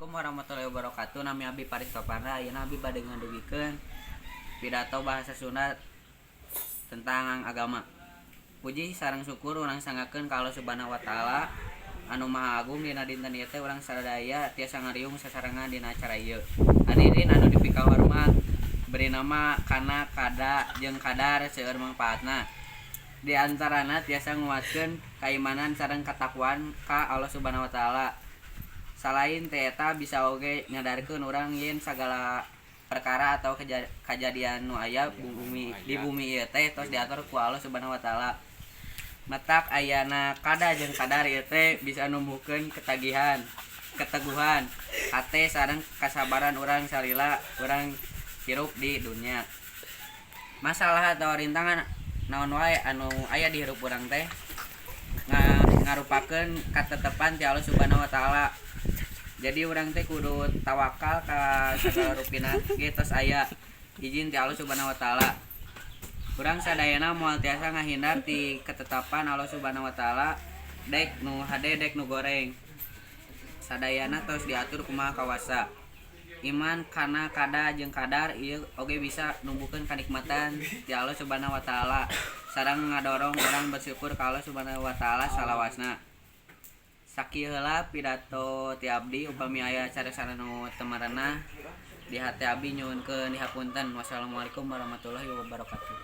Assalamualaikum warahmatullahi wabarakatuh. Nami abdi Paris Papanda. Ayeuna abdi bade ngadugikeun pidato bahasa Sunda tentang agama. Puji sareng syukur urang sanggakeun ka Allah Subhanahu wa Taala anu Maha Agung, dina dinten ieu teh urang sadaya tiasa ngariung sasarengan dina acara ieu. Hadirin anu dipikahormat, beri nama kana kada jeung kadar seueur mangpaatna. Di antarana tiasa nguatkeun kaimanan sareng katakwaan ka Allah Subhanahu wa Taala. Salain ti eta, bisa oge nyadarkeun urang yen sagala perkara atau kajadian nu aya di bumi ieu teh tos diatur ku Allah Subhanahu wa Taala. Matak ayana kada jeung kadar ieu teh bisa numbuhkeun ketagihan, keteguhan hate sareng kasabaran urang salila urang hirup di dunya. Masalah atau rintangan naon wae anu aya di hirup urang teh ngarupakeun katetepan ti Allah Subhanahu wa Taala. Jadi urang teh kudu tawakal ka sagala rupina ge tos aya izin ti Allah Subhanahu wa Taala. Urang sadayana moal tiasa ngahindar ti ketetapan Allah Subhanahu wa Taala, dek nu hade dek nu goreng. Sadayana tos diatur ku Maha Kawasa. Iman kana kada jeung kadar ieu oge bisa numbuhkeun kanikmatan ti Allah Subhanahu wa Taala sareng ngadorong urang bersyukur ka Allah Subhanahu wa Taala salawasna. Sakieu heula pidato ti abdi. Upami aya cariosan anu teu merenah di hate, abdi nyuhunkeun dihapunten. Wassalamualaikum warahmatullahi wabarakatuh.